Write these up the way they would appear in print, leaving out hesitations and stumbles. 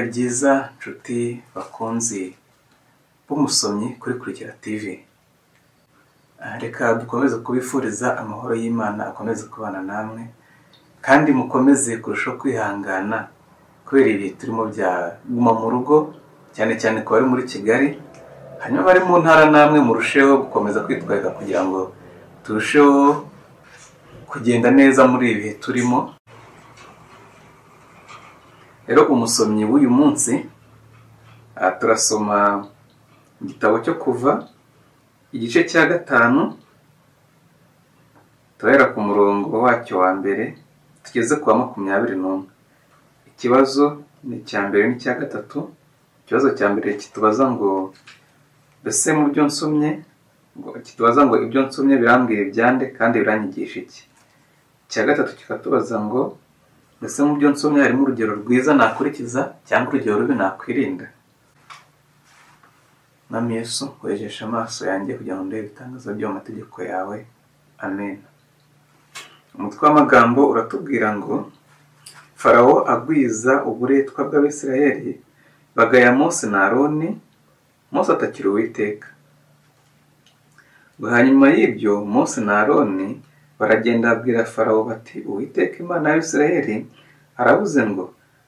Byiza nshuti bakunzi b'umusomyi kuri Kurikira TV. Reka dukomeze kubifuriza amahoro y'Imana akomeze kubana namwe, kandi mukomeze kurushaho kwihangana kubera ibi turimo bya guma mu rugo, cyane cyane ku bari muri Kigali, hanyuma bari mu ntara namwe murusheho gukomeza kwitwararika kugira ngo turusheho kugenda neza muri ibi bihe turimo. Rero umusomyi w'uyu munsi turasoma igitabo cyo Kuva igice cya 5, turahera ku murongo wacyo wa mbere tugeze ku wa 21. Ikibazo ni icya mbere n'icya gatatu. Ikibazo cya mbere kitubaza ngo mbese mu byo nsomye, kitubaza ngo ibyo nsomye birambwira ibyande kandi biranyigisha iki? Icya gatatu kikatubaza ngo mbese mu byo nsomye harimo urugero rwiza nakurikiza cyangwa urugero rubi nakwirinda? Mwami Yesu, wejesha amaso yanjye kugira ngo ndebe ibitangaza byo mu mategeko yawe. Amen. Umutwe w'amagambo uratubwira ngo Farawo agwiza uburetwa bw'Abisirayeli, bagaya Mose na Aroni, Mose atakira Uwiteka. Hanyuma y'ibyo Mose na Aroni baragenda babwira Farawo bati, Uwiteka Imana y'Abisirayeli aravuze ngo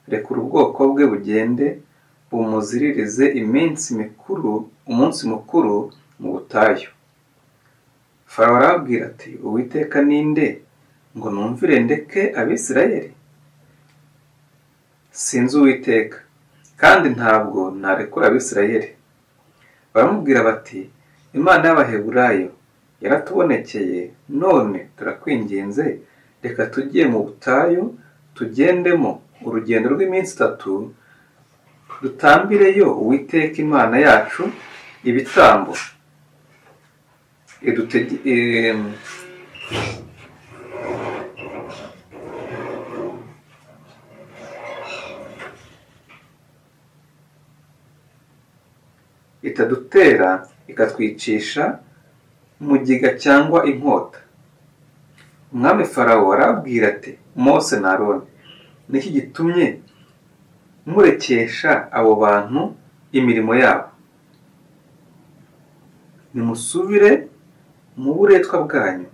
rekura ubwoko bwe bugende bumuziririze iminsi mikuru, umunsi mukuru mu butayu. Farawo arababwira ati, Uwiteka ninde ngo numvire ndeke Abisirayeli? Sinzi Uwiteka, kandi ntabwo narekura Abisirayeli. Baramubwira bati, Imana y'Abaheburayo yaratubonekeye, none turakwinginze reka tujye mu butayu, tugendemo urugendo rw'iminsi 3, dutambireyo Uwiteka Imana yacu ibitambo, itadutera ikatwicisha mugiga cyangwa inkota. Umwami Farawo arabwira ati, Mose na Aroni, niki gitumye murekesha abo bantu imirimo yabo? Nimusubire mu buretwa bwanyu.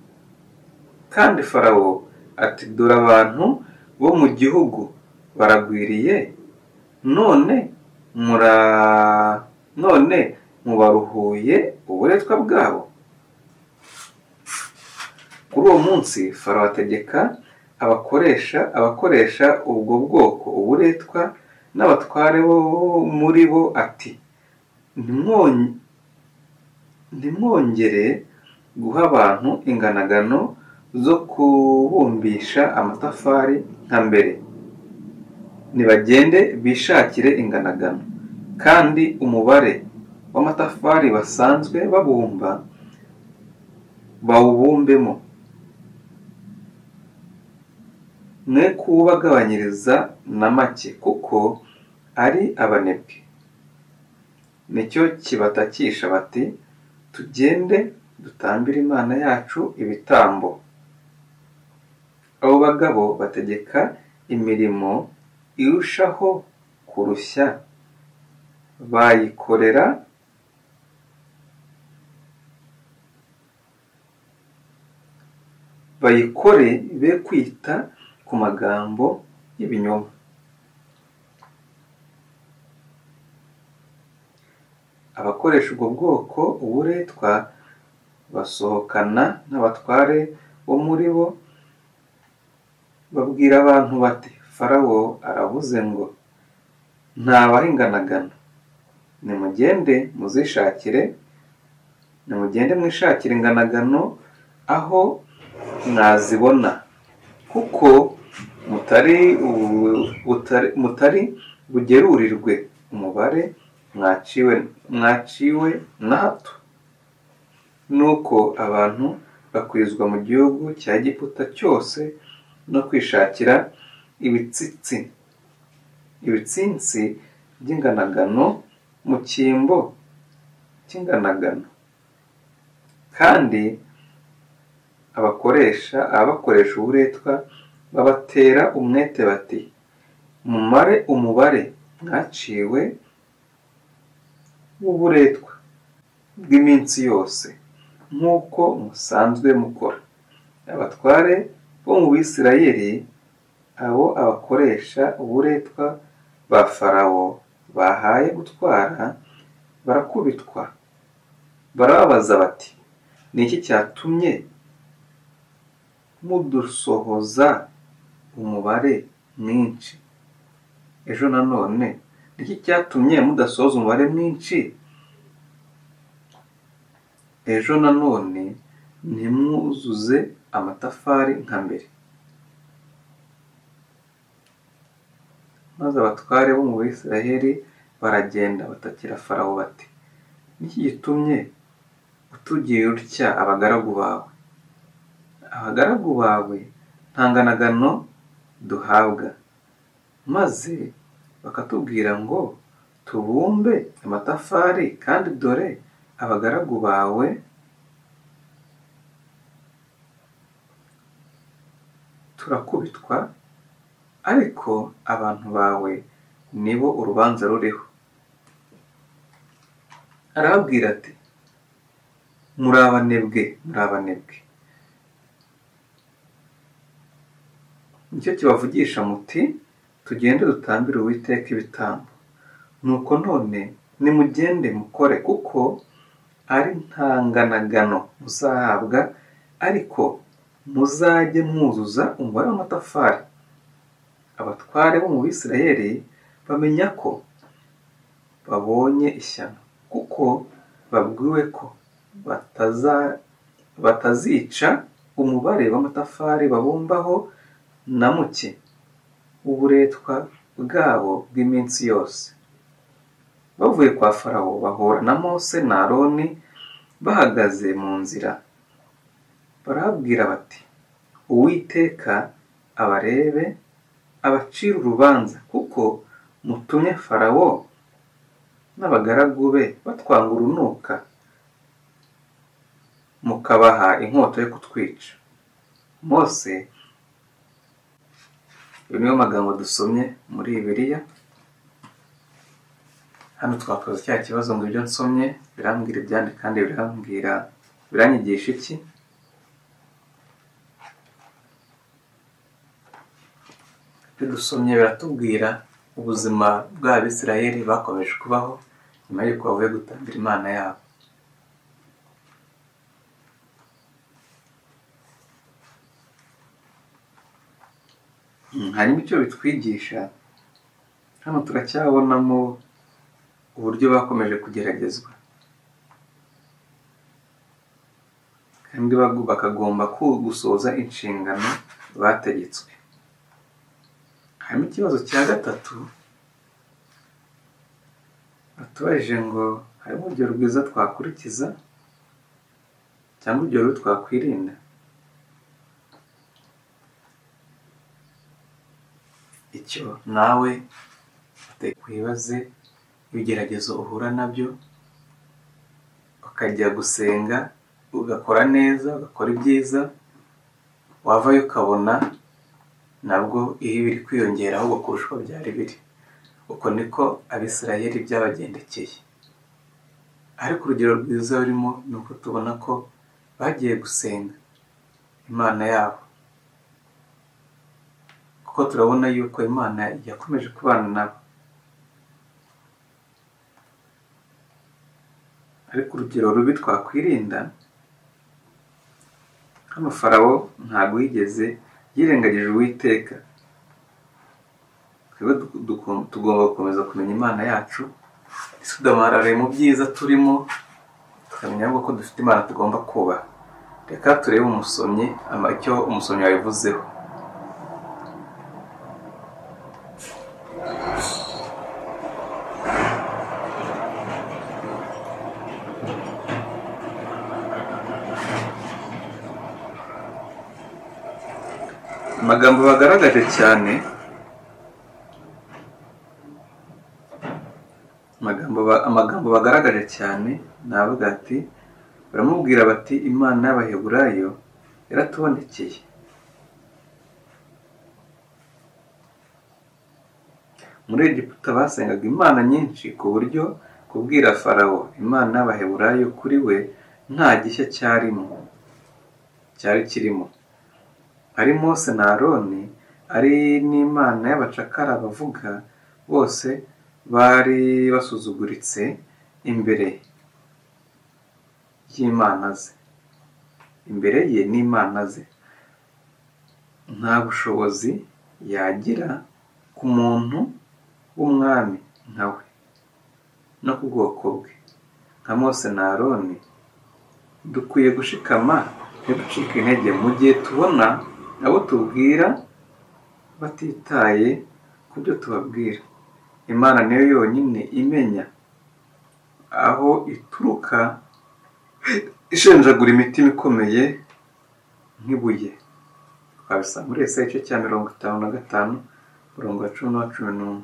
Kandi Farawo ati, dore abantu bo mu gihugu baragwiriye, none mubaruhuye uburetwa bwabo. Kuri uwo munsi Farawo ategeka abakoresha ubwo bwoko uburetwa n'abatware bo muri bo ati, ntimwongere guha abantu inganagano zo kubumbisha amatafari nka mbere, nibagende bishakire inganagano, kandi umubare w'amatafari basanzwe babumba bawubumbemo, mwe kuwubagabanyiriza na make, kuko ari abanebwe. Nicyo kibatakisha bati, tugende dutambire Imana yacu ibitambo. Abo bagabo bategeka imirimo irushaho kurushya, bayikorera bayikore be kwita ku magambo y'ibinyoma. Abakoresha ubwo bwoko uburetwa basohokana n'abatware bo muri bo, babwira abantu bati, Farawo aravuze ngo ntabaha inganagano, nimugende muzishakire, nimugende mwishakire inganagano aho mwazibona, kuko mutari bugerurirwe umubare mwaciwe na hato. Nuko abantu bakwizwa mu gihugu cya Egiputa cyose no kwishakira ibitsinsi by'inganagano mu cyimbo cy'inganagano. Kandi abakoresha uburetwa babatera umwete bati, mumare umubare mwaciwe w'uburetwa bw'iminsi yose nk'uko musanzwe mukora. Abatware bo mu Bisirayeli, abo abakoresha uburetwa ba Farawo bahaye gutwara, barakubitwa. Barababaza bati: ni iki cyatumye mudusohoza umubare mwinshi ejo nanone? Ni iki cyatumye mudasohoza umubare mwinshi ejo nanone, ntimwuzuze amatafari nka mbere? Maze abatware bo mu Bisirayeli baragenda batakira Farawo bati: niki gitumye utugirira utya abagaragu bawe? Abagaragu bawe nta nganagano duhabwa, maze bakatubwira ngo tubumbe amatafari, kandi dore abagaragu bawe turakubitwa, ariko abantu bawe nibo urubanza ruriho. Arababwira ati: muri abanebwe, muri abanebwe. Nicyo kibavugisha muti: tugende dutambire Uwiteka ibitambo. Nuko none nimugende mukore, kuko ari nta nganagano muzahabwa, ariko muzajye mwuzuza umubare w'amatafari. Abatware bo mu Bisirayeli bamenya ko babonye ishyano, kuko babwiwe ko batazica umubare w'amatafari babumbaho na muke uburetwa bwabo bw'iminsi yose. Bavuye kwa Farawo bahura na Mose na Aroni bahagaze mu nzira. Barababwira bati: Uwiteka abarebe, abacire urubanza, kuko mutumye Farawo n'abagaragu be batwanga urunuka, mukabaha inkota yo kutwica. Mose, uyu niyo magambo dusomye muri Bibiliya. Hano twakoze cya kibazo ngo ibyo nsomye birambwira ibyandi kandi birambwira biranyigisha iki? Ibyo dusomye biratubwira ubuzima bw'Abisirayeli bakomeje kubaho nyuma y'uko bavuye gutambira Imana yabo. Hanyuma icyo bitwigisha hano, turacyabonamo uburyo bakomeje kugeragezwa, kandi bakagomba gusohoza inshingano bategetswe. Hanyuma ikibazo cya gatatu batubajije ngo harimo urugero rwiza twakurikiza cyangwa urugero rubi twakwirinda. Icyo nawe wibaze ibigeragezo uhura nabyo, ukajya gusenga ugakora neza, ugakora ibyiza, wavayo ukabona nabwo ibi biri kwiyongera ahubwo kurusha uko byari biri. Uko niko Abisirayeli byabagendekeye. Ariko urugero rwiza rurimo ni uko tubona ko bagiye gusenga Imana yabo, kuko turabona yuko Imana yakomeje kubana nabo. Ariko urugero rubi twakwirinda, hano Farawo ntabwo yigeze yirengagije Uwiteka. Twebwe tugomba gukomeza kumenya Imana yacu, ntitudamarare mu byiza turimo, tukamenya ko dufite Imana tugomba kubaha. Reka turebe umusomyi icyo umusomyi yabivuzeho. Amagambo bagaragaje cyane, amagambo bagaragaje cyane navuga ati, baramubwira bati Imana y'Abaheburayo yaratubonekeye. Muri Egiputa basengaga imana nyinshi ku buryo kubwira Farawo Imana y'Abaheburayo kuri we nta gishya cyari kirimo. Ari Mose na Aroni, ari n'Imana y'abacakara bavuga, bose bari basuzuguritse imbere y'Imana ze, imbere ye n'Imana ze. Nta bushobozi yagira ku muntu w'umwami nka we no ku bwoko bwe. Nka Mose na Aroni, dukwiye gushikama ntiducike intege mu gihe tubona abo tubwira batitaye ku byo tubabwira. Imana niyo yonyine imenya aho ituruka ishenjagura imitima ikomeye nk'ibuye. Twabisanga muri Yesaya igice cya 55 umurongo wa 10 na 11.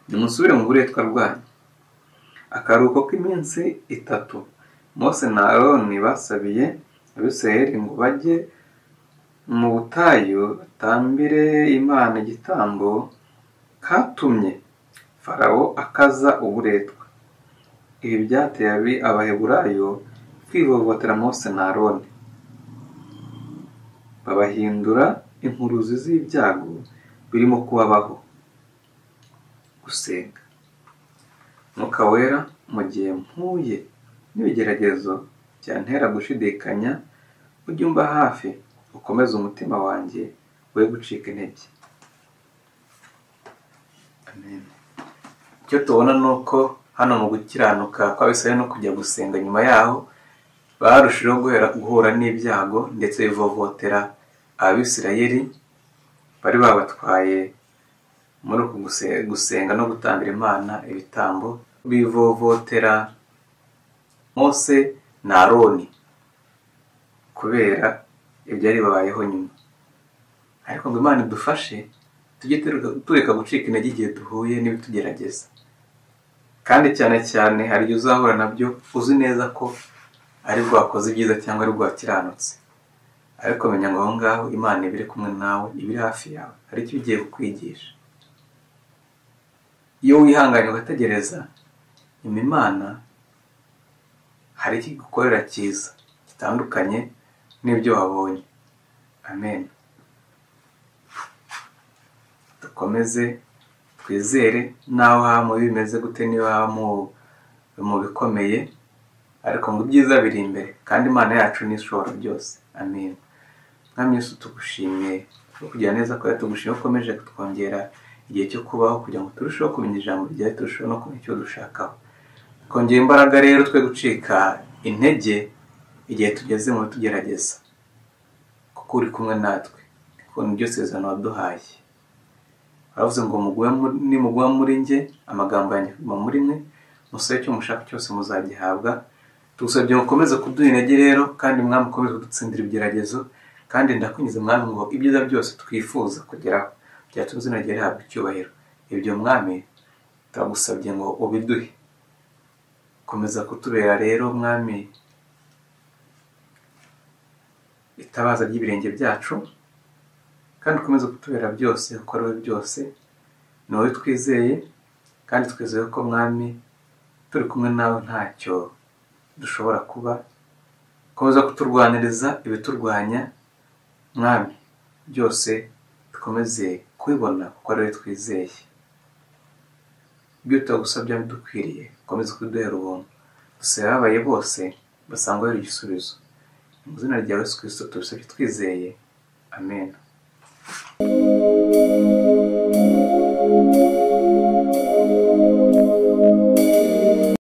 Nimusubire mu buretwa rwanyu. Akaruhuko k'iminsi 3 Mose na Aroni basabiye Abisirayeli ngo bajye mu butayu batambire Imana igitambo katumye Farawo akaza uburetwa. Ibi byateye Abaheburayo kwivovotera Mose na Aroni, babahindura inkuruzi z'ibyago birimo kubabaho. Gusenga. Mwuka Wera, mu gihe mpuye n'ibigeragezo byantera gushidikanya, ujye umba hafi, ukomeze umutima wanjye we gucika intege. Amen. Icyo tubona ni uko hano mu gukiranuka kw'Abisirayeli no kujya gusenga nyuma yaho barushijeho guhura n'ibyago, ndetse bivovotera Abisirayeli bari babatwaye muri uku gusenga no gutambira Imana ibitambo. Bivovotera Mose na Aroni kubera ibyari babayeho nyuma. Ariko ngo Imana idufashe tujye tureka gucika intege igihe duhuye n'ibitugerageza. Kandi cyane cyane hari igihe uzahura nabyo uzi neza ko ari bwo wakoze ibyiza cyangwa ari bwo wakiranutse, ariko menya ngo aho ngaho Imana iba iri kumwe nawe, iba iri hafi yawe, hari icyo igiye kukwigisha. Iyo wihanganye ugategereza, nyuma Imana hari icyo igukorera cyiza gitandukanye n'ibyo wabonye. Amen. Dukomeze twizere naho haba mu bimeze gute, niba haba mu bikomeye, ariko ngo ibyiza biri imbere, kandi Imana yacu ni ishobora byose. Amen. Mwami Yesu, tugushimiye kugira neza kwawe, tugushimiye ukomeje kutwongera igihe cyo kubaho kugira ngo turusheho kumenya ijambo ryawe, turusheho no kumenya icyo dushakaho. Twongera imbaraga rero twe gucika intege igihe tugeze mu tugerageza, kuko uri kumwe natwe, kuko niryo sezerano waduhaye. Baravuze ngo nimugwa muri njye, amagambo yanjye akaguma muri mwe, musabe icyo mushaka cyose muzagihabwa. Tugusabye mukomeze kuduha intege rero, kandi Mwami ukomeze kudutsindira ibigeragezo, kandi ndakwinginze Mwami ngo ibyiza byose twifuza kugeraho byatuma izina ryawe rihabwa icyubahiro. Ibyo Mwami turagusabye ngo ubiduhe. Komeza kutubera rero Mwami itabaza ry'ibirenge byacu, kandi ukomeze kutubera byose, kuko ari wowe byose, ni wowe twizeye, kandi twizeye ko Mwami turi kumwe nawe ntacyo dushobora kuba. Komeza kuturwaniriza ibiturwanya Mwami, byose dukomeze kubibona kuko ari wowe twizeye. Ibyo tutagusabye bidukwiriye, ukomeze kuduhera ubuntu. Dusaba ababaye bose basangwa igisubizo. Mu izina rya Yesu Kristo tubisabye twizeye. Amen.